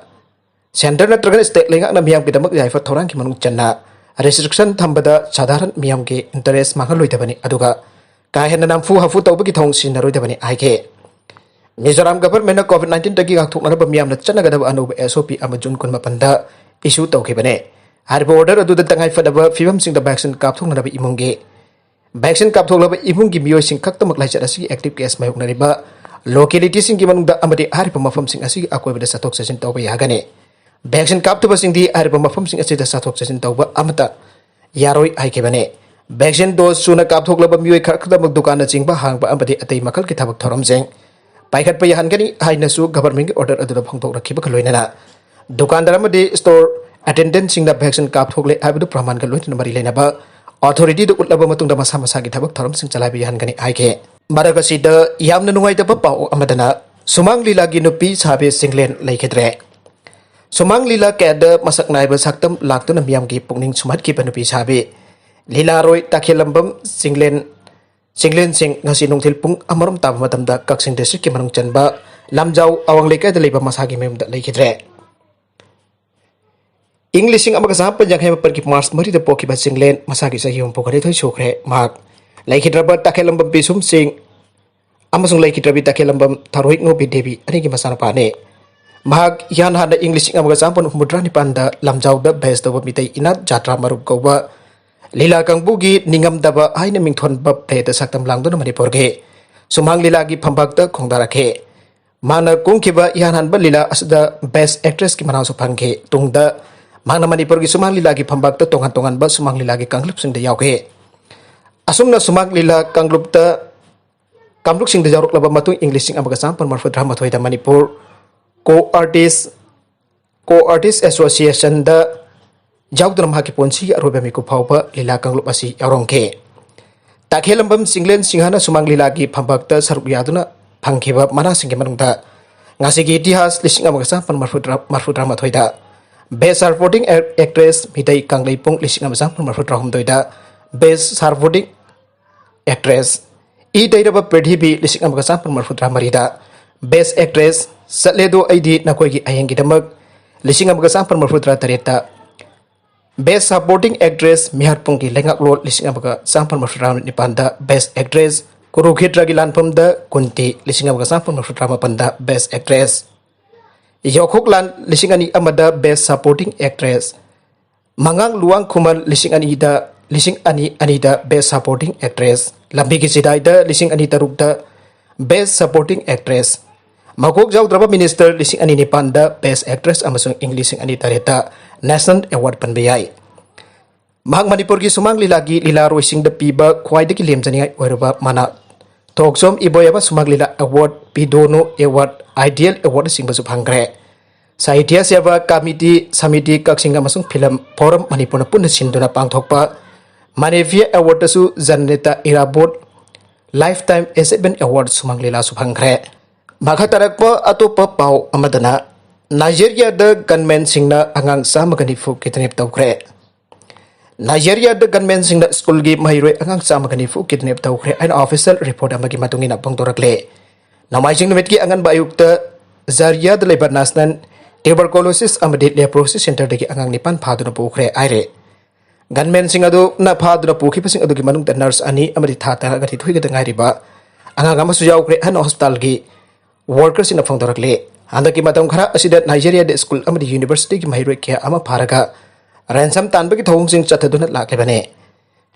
Centre ꯅꯠꯇ꯭ꯔꯒꯅ state ꯂꯩꯉꯥꯛꯅ ꯃꯤꯌꯥꯝꯒꯤꯗꯃꯛ ꯌꯥꯏꯐ ꯊꯧꯔꯥꯡꯒꯤ ꯃꯅꯨꯡ ꯆꯟꯅ registration ꯊꯝꯕꯗ ꯁꯥꯙꯥꯔꯟ ꯃꯤꯌꯥꯝꯒꯤ interest ꯃꯥꯡꯍꯜꯂꯣꯏꯗꯕꯅꯤ, ꯑꯗꯨꯒ ꯀꯥ ꯍꯦꯟꯅ ꯅꯝꯐꯨ ꯍꯥꯐꯨ ꯇꯧꯕꯒꯤ ꯊꯧꯑꯣꯡ ꯁꯤꯖꯤꯟꯅꯔꯣꯏꯗꯕꯅꯤ ꯍꯥꯏꯈꯤ꯫ ꯃꯤꯖꯣꯔꯥꯝ government ꯅ COVID nineteen ꯗꯒꯤ ꯉꯥꯛꯊꯣꯛꯅꯅꯕ ꯃꯤꯌꯥꯝꯅ ꯆꯠꯅꯒꯗꯕ ꯑꯅꯧꯕ S O P ꯑꯃ June ꯀꯨꯟꯃꯥꯄꯟꯗ issue ꯇꯧꯈꯤꯕꯅꯤ꯫ ꯍꯥꯏꯔꯤꯕ order ꯑꯗꯨꯗ ꯇꯉꯥꯏ ꯐꯗꯕ ꯐꯤꯕꯝꯁꯤꯡꯗ vaccine ꯀꯥꯞꯊꯣꯛꯅꯅꯕ ꯏꯃꯨꯡꯒꯤ, vaccine ꯀꯥꯞꯊꯣꯛꯂꯕ ꯏꯃꯨꯡꯒꯤ ꯃꯤꯑꯣꯏꯁꯤꯡ ꯈꯛꯇꯃꯛ ꯂꯥꯏꯆꯠ ꯑꯁꯤꯒꯤ active case ꯃꯥꯌꯣꯛꯅꯔꯤꯕ locality ꯁꯤꯡꯒꯤ ꯃꯅꯨꯡꯗ ꯑꯃꯗꯤ ꯍꯥꯏꯔꯤꯕ ꯃꯐꯝꯁꯤꯡ ꯑꯁꯤꯒꯤ ꯑꯀꯣꯏꯕꯗ ꯆꯠꯊꯣꯛ ꯆꯠꯁꯤꯟ ꯇꯧꯕ ꯌꯥꯒꯅꯤ꯫ Vaccine ꯀꯥꯞꯇꯕꯁꯤꯡꯗꯤ ꯍꯥꯏꯔꯤꯕ ꯃꯐꯝꯁꯤꯡ ꯑꯁꯤꯗ ꯆꯠꯊꯣꯛ ꯆꯠꯁꯤꯟ ꯇꯧꯕ ꯑꯃꯠꯇ ꯌꯥꯔꯣꯏ ꯍꯥꯏꯈꯤꯕꯅꯤ꯫ Vaccine dose ꯁꯨꯅ ꯀꯥꯞꯊꯣꯛꯂꯕ ꯃꯤꯑꯣꯏ ꯈꯔ ꯈꯛꯇꯃꯛ ꯗꯨꯀꯥꯟꯅꯆꯤꯡꯕ ꯍꯥꯡꯕ ꯑꯃꯗꯤ ꯑꯇꯩ ꯃꯈꯜꯒꯤ ꯊꯕꯛ ꯊꯧꯔꯝꯁꯤꯡ ꯄꯥꯏꯈꯠꯄ ꯌꯥꯍꯟꯒꯅꯤ ꯍꯥꯏꯅꯁꯨ government ꯀꯤ order ꯑꯗꯨꯗ ꯐꯣꯡꯗꯣꯛꯂꯛꯈꯤꯕꯒ ꯂꯣꯏꯅꯅ ꯗꯨꯀꯥꯟꯗꯥꯔ ꯑꯃꯗꯤ store attendant ꯁꯤꯡꯅ vaccine ꯀꯥꯞꯊꯣꯛꯂꯦ ꯍꯥꯏꯕꯗꯨ ꯄ꯭ꯔꯃꯥꯟꯒ ꯂꯣꯏꯅꯅ ꯃꯔꯤ ꯂꯩꯅꯕ authority ꯗ ꯎꯠꯂꯕ ꯃꯇꯨꯡꯗ ꯃꯁꯥ ꯃꯁꯥꯒꯤ ꯊꯕꯛ ꯊꯧꯔꯝꯁꯤꯡ ꯆꯂꯥꯏꯕ ꯌꯥꯍꯟꯒꯅꯤ ꯍꯥꯏꯈꯤ꯫ ꯃꯔꯛ ꯑꯁꯤꯗ ꯌꯥꯝꯅ ꯅꯨꯡꯉꯥꯏꯇꯕ ꯄꯥꯎ ꯑꯃꯗꯅ ꯁꯨꯃꯥꯡ ꯂꯤꯂꯥꯒꯤ ꯅꯨꯄꯤ ꯁꯥꯕꯤ ꯆꯤꯡꯂꯦꯟ ꯂꯩꯈꯤꯗ꯭ꯔꯦ꯫ ꯁꯨꯃꯥꯡ ꯂꯤꯂꯥ ꯀꯌꯥꯗ ꯃꯁꯛ ꯅꯥꯏꯕ ꯁꯛꯇꯝ ꯂꯥꯛꯇꯨꯅ ꯃꯤꯌꯥꯝꯒꯤ ꯄꯨꯛꯅꯤꯡ ꯁꯨꯝꯍꯠꯈꯤꯕ ꯅꯨꯄꯤ ꯁꯥꯕꯤ ꯂꯤꯂꯥꯔꯣꯏ ꯇꯈꯦꯜꯂꯝꯕꯝ ꯆꯤꯡꯂꯦꯟ, ꯆꯤꯡꯂꯦꯟꯁꯤꯡ ꯉꯁꯤ ꯅꯨꯡꯊꯤꯜ ꯄꯨꯡ ꯑꯃꯔꯣꯝ ꯇꯥꯕ ꯃꯇꯝꯗ ꯀꯛꯆꯤꯡ district ꯀꯤ ꯃꯅꯨꯡ ꯆꯟꯕ ꯂꯝꯖꯥꯎ ꯑꯋꯥꯡ ꯂꯩꯀꯥꯏꯗ ꯂꯩꯕ ꯃꯁꯥꯒꯤ ꯃꯌꯨꯝꯗ ꯂꯩꯈꯤꯗ꯭ꯔꯦ꯫ ꯏꯪ ꯂꯤꯁꯤꯡ ꯑꯃꯒ ꯆꯃꯥꯄꯟ ꯌꯥꯡꯈꯩ ꯃꯥꯄꯟꯒꯤ March ꯃꯔꯤꯗ ꯄꯣꯛꯈꯤꯕ ꯆꯤꯡꯂꯦꯟ ꯃꯁꯥꯒꯤ ꯆꯍꯤ ꯍꯨꯝꯐꯨ ꯅꯤꯊꯣꯏ ꯁꯨꯈ꯭ꯔꯦ꯫ ꯃꯍꯥꯛ ꯂꯩꯈꯤꯗ꯭ꯔꯕ ꯇꯈꯦꯜꯂꯝꯕꯝ ꯄꯤꯁꯨꯝ ꯆꯤꯡ ꯑꯃꯁꯨꯡ ꯂꯩꯈꯤꯗ꯭ꯔꯕꯤ ꯇꯈꯦꯜꯂꯝꯕꯝ ꯊꯔꯣꯏꯉꯣꯕꯤ ꯗꯦꯕꯤ ꯑꯅꯤꯒꯤ ꯃꯆꯥꯅꯨꯄꯥꯅꯤ꯫ ꯃꯍꯥꯛ ꯏꯍꯥꯟ ꯍꯥꯟꯅ ꯏꯪ ꯂꯤꯁꯤꯡ ꯑꯃꯒ ꯆꯃꯥꯄꯟ ꯍꯨꯝꯐꯨꯇꯔꯥ ꯅꯤꯄꯥꯟꯗ ꯂꯝꯖꯥꯎꯗ base ꯇꯧꯕ ꯃꯤꯇꯩ ꯏꯅꯥꯠ ꯖꯥꯇ꯭ꯔꯥ ꯃꯔꯨꯞ ꯀꯧꯕ ꯂꯤꯂꯥ ꯀꯥꯡꯕꯨꯒꯤ ꯅꯤꯡꯉꯝꯗꯕ ꯍꯥꯏꯅ ꯃꯤꯡꯊꯣꯟꯕ play ꯗ ꯁꯛꯇꯝ ꯂꯥꯡꯗꯨꯅ ꯃꯅꯤꯄꯨꯔꯒꯤ ꯁꯨꯃꯥꯡ ꯂꯤꯂꯥꯒꯤ ꯐꯝꯕꯥꯛꯇ ꯈꯣꯡꯗꯥꯔꯛꯈꯤ꯫ ꯃꯍꯥꯛꯅ ꯀꯨꯝꯈꯤꯕ ꯏꯍꯥꯟ ꯍꯥꯟꯕ ꯂꯤꯂꯥ ꯑꯁꯤꯗ Best Actressꯀꯤ ꯃꯅꯥꯁꯨ ꯐꯪꯈꯤ꯫ ꯇꯨꯡꯗ ꯃꯍꯥꯛꯅ ꯃꯅꯤꯄꯨꯔꯒꯤ ꯁꯨꯃꯥꯡ ꯂꯤꯂꯥꯒꯤ ꯐꯝꯕꯥꯛꯇ ꯇꯣꯉꯥꯟ ꯇꯣꯉꯥꯟꯕ ꯁꯨꯃꯥꯡ ꯂꯤꯂꯥꯒꯤ ꯀꯥꯡꯂꯨꯞꯁꯤꯡꯗ ꯌꯥꯎꯈꯤ꯫ ꯑꯁꯨꯝꯅ ꯁꯨꯃꯥꯡ ꯂꯤꯂꯥ ꯀꯥꯡꯂꯨꯞꯇ ꯀꯥꯡꯂꯨꯞꯁꯤꯡꯗ ꯌꯥꯎꯔꯛꯂꯕ ꯃꯇꯨꯡ ꯏꯪ ꯂꯤꯁꯤꯡ ꯑꯃꯒ ꯆꯥꯃꯥꯄꯟ ꯃꯔꯤꯐꯨ ꯇꯔꯥꯃꯥꯊꯣꯏꯗ ꯃꯅꯤꯄꯨꯔ ꯀꯣ ꯑꯥꯔꯇꯤꯁ ꯀꯣ ꯑꯥꯔꯇꯤꯁ ꯑꯦꯁꯣꯁꯤꯌꯦꯁꯟꯗ ꯌꯥꯎꯗꯨꯅ ꯃꯍꯥꯛꯀꯤ ꯄꯨꯟꯁꯤꯒꯤ ꯑꯔꯣꯏꯕ ꯃꯤꯀꯨꯞ ꯐꯥꯎꯕ ꯂꯤꯂꯥ ꯀꯥꯡꯂꯨꯞ ꯑꯁꯤ ꯌꯥꯎꯔꯝꯈꯤ꯫ ꯇꯈꯦꯜꯂꯝꯕꯝ ꯆꯤꯡꯂꯦꯟ ꯁꯤꯡꯍꯅ ꯁꯨꯃꯥꯡ ꯂꯤꯂꯥꯒꯤ ꯐꯝꯕꯥꯛꯇ ꯁꯔꯨꯛ ꯌꯥꯗꯨꯅ ꯐꯪꯈꯤꯕ ꯃꯅꯥꯁꯤꯡꯒꯤ ꯃꯅꯨꯡꯗ ꯉꯁꯤꯒꯤ ꯏꯇꯤꯍꯥꯁ ꯂꯤꯁꯤꯡ ꯑꯃꯒ ꯆꯥꯃꯥꯄꯟ ꯃꯔꯤꯐꯨ ꯇꯔꯥ, ꯃꯔꯤꯐꯨ ꯇꯔꯥꯃꯥꯊꯣꯏꯗ, Best Supporting Ac-, Actress Meitei ꯀꯪꯂꯩꯄꯨꯡ ꯂꯤꯁꯤꯡ ꯑꯃ ꯆꯥꯃꯥꯄꯟ ꯃꯔꯤꯐꯨ ꯇꯔꯥꯍꯨꯝꯗꯣꯏꯗ, Best Supporting Actress ꯏ ꯇꯩꯔꯕ ꯄ꯭ꯔꯤꯊꯤꯕꯤ ꯂꯤꯁꯤꯡ ꯑꯃꯒ ꯆꯥꯃꯥꯄꯟ ꯃꯔꯤꯐꯨ ꯇꯔꯥꯃꯔꯤꯗ, Best Actress ꯆꯠꯂꯦꯗꯣ ꯑꯩꯗꯤ ꯅꯈꯣꯏꯒꯤ ꯑꯍꯤꯡꯒꯤꯗꯃꯛ ꯂꯤꯁꯤꯡ ꯑꯃꯒ ꯆꯥꯃꯥꯄꯟ ꯃꯔꯤꯐꯨ ꯇꯔꯥꯇꯔꯦꯠꯇ, Best Supporting Actress ꯃꯤꯍꯥꯠꯄꯨꯡꯒꯤ ꯂꯩꯉꯥꯛꯂꯣꯟ ꯂꯤꯁꯤꯡ ꯑꯃꯒ ꯆꯥꯃꯥꯄꯟ ꯃꯔꯤꯐꯨ ꯇꯔꯥꯅꯤꯄꯥꯟꯗ, Best Actress ꯀꯨꯔꯨꯈꯦꯇ꯭ꯔꯒꯤ ꯂꯥꯟꯐꯝꯗ ꯀꯨꯟꯇꯤ ꯂꯤꯁꯤꯡ ꯑꯃꯒ ꯆꯥꯃꯥꯄꯟ ꯃꯔꯤꯐꯨ ꯇꯔꯥꯃꯥꯄꯟꯗ Best Actress, ꯌꯥꯎꯈꯣꯛꯂꯥꯟ ꯂꯤꯁꯤꯡ ꯑꯅꯤ ꯑꯃꯗ Best Supporting Actress, ꯃꯉꯥꯡ ꯂꯨꯋꯥꯡ ꯈꯨꯃꯟ ꯂꯤꯁꯤꯡ ꯑꯅꯤꯗ, ꯂꯤꯁꯤꯡ ꯑꯅꯤ ꯑꯅꯤꯗ Best Supporting Actress, ꯂꯝꯕꯤꯒꯤ ꯆꯤꯗꯥꯏꯗ ꯂꯤꯁꯤꯡ ꯑꯅꯤ ꯇꯔꯨꯛꯇ Best Supporting Actress, ꯃꯀꯣꯛ ꯌꯥꯎꯗ꯭ꯔꯕ ꯃꯤꯅꯤꯁꯇꯔ ꯂꯤꯁꯤꯡ ꯑꯅꯤ ꯅꯤꯄꯥꯟꯗ Best Actress ꯑꯃꯁꯨꯡ ꯏꯪ ꯂꯤꯁꯤꯡ ꯑꯅꯤ ꯇꯔꯦꯠꯇ National Award ꯄꯟꯕ ꯌꯥꯏ꯫ ꯃꯍꯥꯛ ꯃꯅꯤꯄꯨꯔꯒꯤ ꯁꯨꯃꯥꯡ ꯂꯤꯂꯥꯒꯤ ꯂꯤꯂꯥꯔꯣꯏꯁꯤꯡꯗ ꯄꯤꯕ ꯈ꯭ꯋꯥꯏꯗꯒꯤ ꯂꯦꯝꯖꯅꯤꯡꯉꯥꯏ ꯑꯣꯏꯔꯕ ꯃꯅꯥ, ꯊꯣꯛꯆꯣꯝ ꯏꯕꯣꯌꯥꯕ ꯁꯨꯃꯥꯡ ꯂꯤꯂꯥ ꯑꯦꯋꯥꯔꯗ, ꯄꯤꯗꯣꯅꯨ ꯑꯦꯋꯥꯔꯗ, ꯑꯥꯏꯗꯤꯌꯦꯜ ꯑꯦꯋꯥꯔꯗꯅꯆꯤꯡꯕꯁꯨ ꯐꯪꯈ꯭ꯔꯦ꯫ ꯁꯥꯍꯤꯇ꯭ꯌ ꯁꯦꯕꯥ ꯀꯃꯤꯇꯤ, ꯁꯃꯤꯇꯤ ꯀꯛꯆꯤꯡ ꯑꯃꯁꯨꯡ ꯐꯤꯂꯝ ꯐꯣꯔꯝ ꯃꯅꯤꯄꯨꯔꯅ ꯄꯨꯟꯅ ꯁꯤꯟꯗꯨꯅ ꯄꯥꯡꯊꯣꯛꯄ ꯃꯥꯅꯦꯐꯤꯌꯥ ꯑꯦꯋꯥꯔꯗꯇꯁꯨ ꯖꯅꯅꯦꯇꯥ ꯏꯔꯥꯕꯣꯠ Lifetime Achievement Award ꯁꯨꯃꯥꯡ ꯂꯤꯂꯥꯁꯨ ꯐꯪꯈ꯭ꯔꯦ꯫ ꯃꯈꯥ ꯇꯥꯔꯛꯄ ꯑꯇꯣꯞꯄ ꯄꯥꯎ ꯑꯃꯗꯅ, ꯅꯥꯏꯖꯦꯔꯤꯌꯥꯗ ꯒꯟꯃꯦꯟꯁꯤꯡꯅ ꯑꯉꯥꯡ ꯆꯥꯝꯃꯒ ꯅꯤꯐꯨ ꯀꯤꯗꯅꯦꯞ ꯇꯧꯈ꯭ꯔꯦ꯫ ꯅꯥꯏꯖꯦꯔꯤꯌꯥꯗ ꯒꯟꯃꯦꯟꯁꯤꯡꯅ ꯁ꯭ꯀꯨꯜꯒꯤ ꯃꯍꯩꯔꯣꯏ ꯑꯉꯥꯡ ꯆꯥꯝꯃꯒ ꯅꯤꯐꯨ ꯀꯤꯗꯅꯦꯞ ꯇꯧꯈ꯭ꯔꯦ ꯍꯥꯏꯅ ꯑꯣꯐꯤꯁꯤꯌꯦꯜ ꯔꯤꯄꯣꯔꯠ ꯑꯃꯒꯤ ꯃꯇꯨꯡ ꯏꯟꯅ ꯐꯣꯡꯗꯣꯔꯛꯂꯦ꯫ ꯅꯣꯡꯃꯥꯏꯖꯤꯡ ꯅꯨꯃꯤꯠꯀꯤ ꯑꯉꯟꯕ ꯑꯌꯨꯛꯇ ꯖꯥꯔꯤꯌꯥꯗ ꯂꯩꯕ ꯅꯦꯁꯅꯦꯜ ꯇ꯭ꯌꯨꯕꯔꯀꯣꯂꯣꯁꯤꯁ ꯑꯃꯗꯤ ꯂꯦꯄ꯭ꯔꯣꯁꯤ ꯁꯦꯟꯇꯔꯗꯒꯤ ꯑꯉꯥꯡ ꯅꯤꯄꯥꯟ ꯐꯥꯗꯨꯅ ꯄꯨꯈ꯭ꯔꯦ ꯍꯥꯏꯔꯦ꯫ ꯒꯟꯃꯦꯟꯁꯤꯡ ꯑꯗꯨꯅ ꯐꯥꯗꯨꯅ ꯄꯨꯈꯤꯕꯁꯤꯡ ꯑꯗꯨꯒꯤ ꯃꯅꯨꯡꯗ ꯅꯔꯁ ꯑꯅꯤ ꯑꯃꯗꯤ ꯊꯥ ꯇꯔꯥꯅꯤꯊꯣꯏ ꯈꯛꯇ ꯉꯥꯏꯔꯤꯕ ꯑꯉꯥꯡ ꯑꯃꯁꯨ ꯌꯥꯎꯈ꯭ꯔꯦ ꯍꯥꯏꯅ ꯍꯣꯁꯄꯤꯇꯥꯜꯒꯤ ꯋꯥꯔꯀꯔꯁꯤꯡꯅ ꯐꯣꯡꯗꯣꯔꯛꯂꯤ꯫ ꯍꯟꯗꯛꯀꯤ ꯃꯇꯝ ꯈꯔ ꯑꯁꯤꯗ ꯅꯥꯏꯖꯦꯔꯤꯌꯥꯗ ꯁ꯭ꯀꯨꯜ ꯑꯃꯗꯤ ꯌꯨꯅꯤꯚꯔꯁꯤꯇꯤꯒꯤ ꯃꯍꯩꯔꯣꯏ ꯀꯌꯥ ꯑꯃ ꯐꯥꯔꯒ ꯔꯦꯟꯁꯝ ꯇꯥꯟꯕꯒꯤ ꯊꯧꯑꯣꯡꯁꯤꯡ ꯆꯠꯊꯗꯨꯅ ꯂꯥꯛꯂꯤꯕꯅꯤ꯫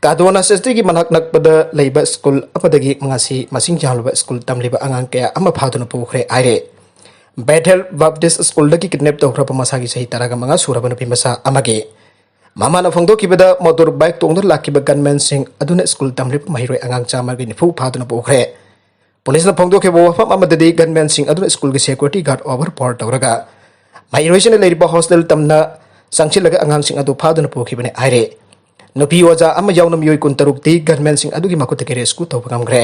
ꯀꯥꯗꯣꯅꯥ ꯁꯤꯇꯤꯒꯤ ꯃꯅꯥꯛ ꯅꯛꯄꯗ ꯂꯩꯕ ꯁ꯭ꯀꯨꯜ ꯑꯃꯗꯒꯤ ꯉꯁꯤ ꯃꯁꯤꯡ ꯌꯥꯝꯂꯕ ꯁ꯭ꯀꯨꯜ ꯇꯝꯂꯤꯕ ꯑꯉꯥꯡ ꯀꯌꯥ ꯑꯃ ꯐꯥꯗꯨꯅ ꯄꯨꯈ꯭ꯔꯦ ꯍꯥꯏꯔꯦ꯫ ꯕꯦꯊꯦꯜ ꯕꯥꯞꯇꯤꯁ ꯁ꯭ꯀꯨꯜꯗꯒꯤ ꯀꯤꯗꯅꯦꯞ ꯇꯧꯈ꯭ꯔꯕ ꯃꯁꯥꯒꯤ ꯆꯍꯤ ꯇꯔꯥꯒ ꯃꯉꯥ ꯁꯨꯔꯕ ꯅꯨꯄꯤ ꯃꯆꯥ ꯑꯃꯒꯤ ꯃꯃꯥꯅ ꯐꯣꯡꯗꯣꯛꯈꯤꯕꯗ, ꯃꯣꯇꯣꯔ ꯕꯥꯏꯛ ꯇꯣꯡꯗꯨꯅ ꯂꯥꯛꯈꯤꯕ ꯒꯟꯃꯦꯟꯁꯤꯡ ꯑꯗꯨꯅ ꯁ꯭ꯀꯨꯜ ꯇꯝꯂꯤꯕ ꯃꯍꯩꯔꯣꯏ ꯑꯉꯥꯡ ꯆꯥꯝꯃꯒꯤ ꯅꯤꯐꯨ ꯐꯥꯗꯨꯅ ꯄꯨꯈ꯭ꯔꯦ꯫ ꯄꯨꯂꯤꯁꯅ ꯐꯣꯡꯗꯣꯛꯈꯤꯕ ꯋꯥꯐꯝ ꯑꯃꯗꯗꯤ, ꯒꯟꯃꯦꯟꯁꯤꯡ ꯑꯗꯨꯅ ꯁ꯭ꯀꯨꯜꯒꯤ ꯁꯦꯀ꯭ꯌꯨꯔꯤꯇꯤ ꯒꯥꯔꯗ ꯑꯣꯚꯔ ꯄꯥꯋꯔ ꯇꯧꯔꯒ ꯃꯍꯩꯔꯣꯏꯁꯤꯡꯅ ꯂꯩꯔꯤꯕ ꯍꯣꯁꯇꯦꯜ ꯇꯝꯅ ꯆꯪꯁꯤꯜꯂꯒ ꯑꯉꯥꯡꯁꯤꯡ ꯑꯗꯨ ꯐꯥꯗꯨꯅ ꯄꯨꯈꯤꯕꯅꯤ ꯍꯥꯏꯔꯦ꯫ ꯅꯨꯄꯤ ꯑꯣꯖꯥ ꯑꯃ ꯌꯥꯎꯅ ꯃꯤꯑꯣꯏ ꯀꯨꯟꯇꯔꯨꯛꯇꯤ ꯒꯟꯃꯦꯟꯁꯤꯡ ꯑꯗꯨꯒꯤ ꯃꯈꯨꯠꯇꯒꯤ ꯔꯦꯁꯀ꯭ꯌꯨ ꯇꯧꯕ ꯉꯝꯈ꯭ꯔꯦ꯫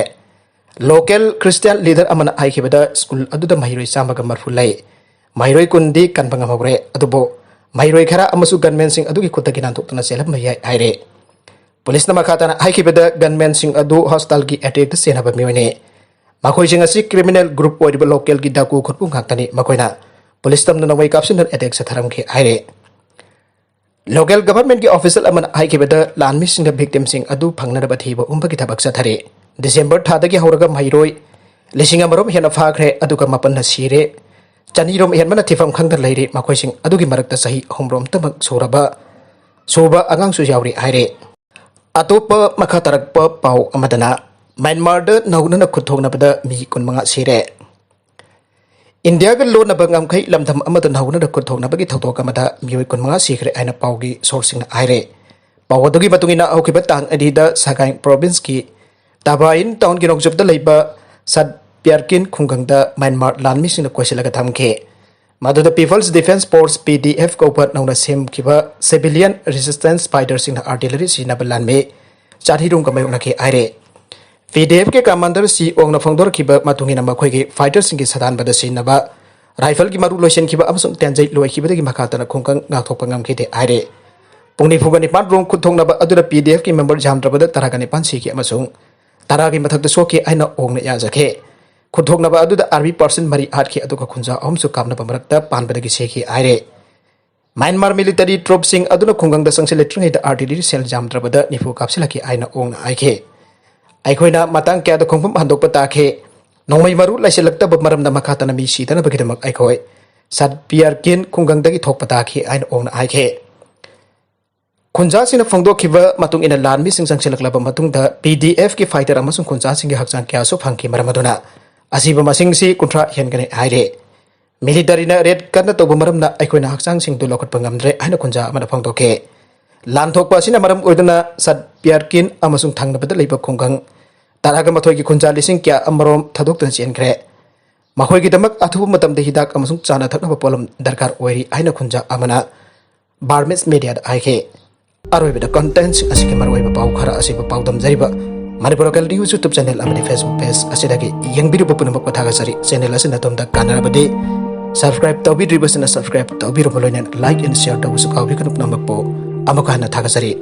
ꯂꯣꯀꯦꯜ ꯈ꯭ꯔꯤꯁꯇꯤꯌꯥꯟ ꯂꯤꯗꯔ ꯑꯃꯅ ꯍꯥꯏꯈꯤꯕꯗ, ꯁ꯭ꯀꯨꯜ ꯑꯗꯨꯗ ꯃꯍꯩꯔꯣꯏ ꯆꯥꯝꯃꯒ ꯃꯔꯐꯨ ꯂꯩ꯫ ꯃꯍꯩꯔꯣꯏ ꯀꯨꯟꯗꯤ ꯀꯟꯕ ꯉꯝꯍꯧꯔꯦ, ꯑꯗꯨꯕꯨ ꯃꯍꯩꯔꯣꯏ ꯈꯔ ꯑꯃꯁꯨ ꯒꯟꯃꯦꯟꯁꯤꯡ ꯑꯗꯨꯒꯤ ꯈꯨꯠꯇꯒꯤ ꯅꯥꯟꯊꯣꯛꯇꯨꯅ ꯆꯦꯜꯂꯝꯕ ꯌꯥꯏ ꯍꯥꯏꯔꯦ꯫ ꯄꯨꯂꯤꯁꯅ ꯃꯈꯥ ꯇꯥꯅ ꯍꯥꯏꯈꯤꯕꯗ, ꯒꯟꯃꯦꯟꯁꯤꯡ ꯑꯗꯨ ꯍꯣꯁꯇꯥꯜꯒꯤ ꯑꯦꯇꯦꯛꯇ ꯆꯦꯟꯅꯕ ꯃꯤꯑꯣꯏꯅꯤ꯫ ꯃꯈꯣꯏꯁꯤꯡ ꯑꯁꯤ ꯀ꯭ꯔꯤꯃꯤꯅꯦꯜ ꯒ꯭ꯔꯨꯞ ꯑꯣꯏꯔꯤꯕ ꯂꯣꯀꯦꯜꯒꯤ ꯗꯥꯀꯨ ꯈꯨꯠꯄꯨ ꯉꯥꯛꯇꯅꯤ꯫ ꯃꯈꯣꯏꯅ ꯄꯨꯂꯤꯁ ꯇꯝꯅ ꯅꯣꯡꯃꯩ ꯀꯥꯞꯁꯤꯟꯗꯨꯅ ꯑꯦꯇꯦꯛ ꯆꯠꯊꯔꯝꯈꯤ ꯍꯥꯏꯔꯦ꯫ ꯂꯣꯀꯦꯜ ꯒꯚꯔꯟꯃꯦꯟꯠꯀꯤ ꯑꯣꯐꯤꯁꯤꯌꯦꯜ ꯑꯃꯅ ꯍꯥꯏꯈꯤꯕꯗ, ꯂꯥꯟꯃꯤꯁꯤꯡꯅ ꯚꯤꯛꯇꯤꯝꯁꯤꯡ ꯑꯗꯨ ꯐꯪꯅꯅꯕ ꯊꯤꯕ ꯍꯨꯝꯕꯒꯤ ꯊꯕꯛ ꯆꯠꯊꯔꯤ꯫ ꯗꯤꯁꯦꯝꯕꯔ ꯊꯥꯗꯒꯤ ꯍꯧꯔꯒ ꯃꯍꯩꯔꯣꯏ ꯂꯤꯁꯤꯡ ꯑꯃꯔꯣꯝ ꯍꯦꯟꯅ ꯐꯥꯈ꯭ꯔꯦ, ꯑꯗꯨꯒ ꯃꯥꯄꯟꯅ ꯁꯤꯔꯦ꯫ ꯆꯅꯤꯔꯣꯝ ꯍꯦꯟꯕꯅ ꯊꯤꯐꯝ ꯈꯪꯗꯅ ꯂꯩꯔꯤ꯫ ꯃꯈꯣꯏꯁꯤꯡ ꯑꯗꯨꯒꯤ ꯃꯔꯛꯇ ꯆꯍꯤ ꯑꯍꯨꯝꯔꯣꯝꯇꯃꯛ ꯁꯨꯔꯕ, ꯁꯨꯕ ꯑꯉꯥꯡꯁꯨ ꯌꯥꯎꯔꯤ ꯍꯥꯏꯔꯦ꯫ ꯑꯇꯣꯞꯄ ꯃꯈꯥ ꯇꯥꯔꯛꯄ ꯄꯥꯎ ꯑꯃꯗꯅ, ꯃ꯭ꯌꯥꯟꯃꯥꯔꯗ ꯅꯧꯅꯅ ꯈꯨꯠ ꯊꯣꯛꯅꯕꯗ ꯃꯤ ꯀꯨꯟꯃꯉꯥ ꯁꯤꯔꯦ꯫ ꯏꯟꯗꯤꯌꯥꯒ ꯂꯣꯟꯅꯕ ꯉꯝꯈꯩ ꯂꯝꯗꯝ ꯑꯃꯗ ꯅꯧꯅꯅ ꯈꯨꯠ ꯊꯣꯛꯅꯕꯒꯤ ꯊꯧꯗꯣꯛ ꯑꯃꯗ ꯃꯤꯑꯣꯏ ꯀꯨꯟꯃꯉꯥ ꯁꯤꯈ꯭ꯔꯦ ꯍꯥꯏꯅ ꯄꯥꯎꯒꯤ ꯁꯣꯔꯁꯁꯤꯡꯅ ꯍꯥꯏꯔꯦ꯫ ꯄꯥꯎ ꯑꯗꯨꯒꯤ ꯃꯇꯨꯡ ꯏꯟꯅ, ꯍꯧꯈꯤꯕ ꯇꯥꯡ ꯑꯅꯤꯗ ꯁꯒꯥꯏ ꯄ꯭ꯔꯣꯚꯤꯟꯁꯀꯤ ꯇꯥꯕꯥꯏꯟ ꯇꯥꯎꯟꯒꯤ ꯅꯣꯡꯆꯨꯞꯇ ꯂꯩꯕ ꯁꯠ ꯄꯤꯌꯥꯔꯀꯤꯟ ꯈꯨꯡꯒꯪꯗ ꯃ꯭ꯌꯥꯟꯃꯥꯔ ꯂꯥꯟꯃꯤꯁꯤꯡꯅ ꯀꯣꯏꯁꯤꯜꯂꯒ ꯊꯝꯈꯤ꯫ ꯃꯗꯨꯗ People's Defence Force, P D F, ꯀꯧꯕ ꯅꯧꯅ ꯁꯦꯝꯈꯤꯕ civilian resistance fighterꯁꯤꯡꯅ artillery ꯁꯤꯖꯤꯟꯅꯕ ꯂꯥꯟꯃꯤ ꯆꯥꯔꯤꯔꯣꯝꯒ ꯃꯥꯌꯣꯛꯅꯈꯤ ꯍꯥꯏꯔꯦ꯫ P D F ꯀꯤ commander ꯁꯤ ꯑꯣꯡꯅ ꯐꯣꯡꯗꯣꯔꯛꯈꯤꯕ ꯃꯇꯨꯡ ꯏꯟꯅ, ꯃꯈꯣꯏꯒꯤ fighterꯁꯤꯡꯒꯤ ꯁꯥꯗꯥꯟꯕꯗ ꯁꯤꯖꯤꯟꯅꯕ rifleꯒꯤ ꯃꯔꯨ ꯂꯣꯏꯁꯤꯟꯈꯤꯕ ꯑꯃꯁꯨꯡ ꯇꯦꯟꯖꯩ ꯂꯣꯏꯈꯤꯕꯗꯒꯤ ꯃꯈꯥ ꯇꯥꯅ ꯈꯨꯡꯒꯪ ꯉꯥꯛꯊꯣꯛꯄ ꯉꯝꯈꯤꯗꯦ ꯍꯥꯏꯔꯦ꯫ ꯄꯨꯡ ꯅꯤꯐꯨꯒ ꯅꯤꯄꯥꯟ ꯔꯣꯝ ꯈꯨꯠ ꯊꯣꯛꯅꯕ ꯑꯗꯨꯗ P D Fꯀꯤ member ꯌꯥꯝꯗ꯭ꯔꯕꯗ ꯇꯔꯥꯒ ꯅꯤꯄꯥꯟ ꯁꯤꯈꯤ ꯑꯃꯁꯨꯡ ꯇꯔꯥꯒꯤ ꯃꯊꯛꯇ ꯁꯣꯛꯈꯤ ꯍꯥꯏꯅ ꯑꯣꯡꯅ ꯌꯥꯖꯈꯤ꯫ ꯈꯨꯠ ꯊꯣꯛꯅꯕ ꯑꯗꯨꯗ army personnel ꯃꯔꯤ ꯍꯥꯠꯈꯤ, ꯑꯗꯨꯒ ꯈꯨꯟꯖꯥ ꯑꯍꯨꯝꯁꯨ ꯀꯥꯞꯅꯕ ꯃꯔꯛꯇ ꯄꯥꯟꯕꯗꯒꯤ ꯁꯤꯈꯤ ꯍꯥꯏꯔꯦ꯫ ꯃ꯭ꯌꯥꯟꯃꯥꯔ military troopꯁꯤꯡ ꯑꯗꯨꯅ ꯈꯨꯡꯒꯪꯗ ꯆꯪꯁꯤꯜꯂꯛꯇ꯭ꯔꯤꯉꯩꯗ artillery shell ꯌꯥꯝꯗ꯭ꯔꯕꯗ ꯅꯤꯐꯨ ꯀꯥꯞꯁꯤꯜꯂꯛꯈꯤ ꯍꯥꯏꯅ ꯑꯣꯡꯅ ꯍꯥꯏꯈꯤ꯫ ꯑꯩꯈꯣꯏꯅ ꯃꯇꯥꯡ ꯀꯌꯥꯗ ꯈꯣꯡꯐꯝ ꯍꯟꯗꯣꯛꯄ ꯇꯥꯈꯤ꯫ ꯅꯣꯡꯃꯩ ꯃꯔꯨ ꯂꯩꯁꯤꯜꯂꯛꯇꯕ ꯃꯔꯝꯅ ꯃꯈꯥ ꯇꯥꯅ ꯃꯤ ꯁꯤꯗꯅꯕꯒꯤꯗꯃꯛ ꯑꯩꯈꯣꯏ ꯁꯠ ꯄꯤꯌꯥꯔꯀꯤꯟ ꯈꯨꯡꯒꯪꯗꯒꯤ ꯊꯣꯛꯄ ꯇꯥꯈꯤ ꯍꯥꯏꯅ ꯑꯣꯡꯅ ꯍꯥꯏꯈꯤ꯫ ꯈꯨꯟꯖꯥꯁꯤꯡꯅ ꯐꯣꯡꯗꯣꯛꯈꯤꯕ ꯃꯇꯨꯡ ꯏꯟꯅ, ꯂꯥꯟꯃꯤꯁꯤꯡ ꯆꯪꯁꯤꯜꯂꯛꯂꯕ ꯃꯇꯨꯡꯗ ꯄꯤ ꯗꯤ ꯑꯦꯐꯀꯤ ꯐꯥꯏꯇꯔ ꯑꯃꯁꯨꯡ ꯈꯨꯟꯖꯥꯁꯤꯡꯒꯤ ꯍꯛꯆꯥꯡ ꯀꯌꯥꯁꯨ ꯐꯪꯈꯤ꯫ ꯃꯔꯝ ꯑꯗꯨꯅ ꯑꯁꯤꯕ ꯃꯁꯤꯡꯁꯤ ꯀꯨꯟꯊ꯭ꯔꯥ ꯍꯦꯟꯒꯅꯤ ꯍꯥꯏꯔꯦ꯫ ꯃꯤꯂꯤꯇꯔꯤꯅ ꯔꯦꯗ ꯀꯟꯅ ꯇꯧꯕ ꯃꯔꯝꯅ ꯑꯩꯈꯣꯏꯅ ꯍꯛꯆꯥꯡꯁꯤꯡꯗꯨ ꯂꯧꯈꯠꯄ ꯉꯝꯗ꯭ꯔꯦ ꯍꯥꯏꯅ ꯈꯨꯟꯖꯥ ꯑꯃꯅ ꯐꯣꯡꯗꯣꯛꯈꯤ꯫ ꯂꯥꯟ ꯊꯣꯛꯄ ꯑꯁꯤꯅ ꯃꯔꯝ ꯑꯣꯏꯗꯨꯅ ꯁꯠꯄꯤꯌꯥꯔꯀꯤꯟ ꯑꯃꯁꯨꯡ ꯊꯪꯅꯕꯗ ꯂꯩꯕ ꯈꯨꯡꯒꯪ ꯇꯔꯥꯒ ꯃꯥꯊꯣꯏꯒꯤ ꯈꯨꯟꯖꯥ ꯂꯤꯁꯤꯡ ꯀꯌꯥ ꯑꯃꯔꯣꯝ ꯊꯥꯗꯣꯛꯇꯨꯅ ꯆꯦꯟꯈ꯭ꯔꯦ꯫ ꯃꯈꯣꯏꯒꯤꯗꯃꯛ ꯑꯊꯨꯕ ꯃꯇꯝꯗ ꯍꯤꯗꯥꯛ ꯑꯃꯁꯨꯡ ꯆꯥꯅ ꯊꯛꯅꯕ ꯄꯣꯠꯂꯝ ꯗꯔꯀꯥꯔ ꯑꯣꯏꯔꯤ ꯍꯥꯏꯅ ꯈꯨꯟꯖꯥ ꯑꯃꯅ ꯕꯥꯔꯃꯤꯁ ꯃꯦꯗꯤꯌꯥꯗ ꯍꯥꯏꯈꯤ꯫ ꯑꯔꯣꯏꯕꯗ ꯀꯟꯇꯦꯟꯠꯁꯤꯡ ꯑꯁꯤꯒꯤ ꯃꯔꯨꯑꯣꯏꯕ ꯄꯥꯎ ꯈꯔ ꯑꯁꯤꯕꯨ ꯄꯥꯎꯗꯝꯖꯔꯤꯕ Manipur local news YouTube channel ꯑꯃꯗꯤ ꯐꯦꯁꯕꯨꯛ ꯄꯦꯖ ꯑꯁꯤꯗꯒꯤ ꯌꯦꯡꯕꯤꯔꯤꯕ ꯄꯨꯝꯅꯃꯛꯄꯨ ꯊꯥꯒꯠꯆꯔꯤ꯫ ꯆꯦꯅꯦꯜ ꯑꯁꯤꯅ ꯑꯗꯣꯝꯗ ꯀꯥꯟꯅꯔꯕꯗꯤ ꯁꯕꯁꯀ꯭ꯔꯥꯏꯕ ꯇꯧꯕꯤꯗ꯭ꯔꯤꯕꯁꯤꯅ ꯁꯕꯁꯀ꯭ꯔꯥꯏꯕ ꯇꯧꯕꯤꯔꯕ ꯂꯣꯏꯅꯅ ꯂꯥꯏꯛ ꯑꯦꯟ ꯁꯤꯌꯔ ꯇꯧꯕꯁꯨ ꯀꯥꯎꯕꯤꯒꯅꯨ꯫ ꯄꯨꯝꯅꯃꯛꯄꯨ ꯑꯃꯨꯛꯀ ꯍꯟꯅ ꯊꯥꯒꯠꯆꯔꯤ꯫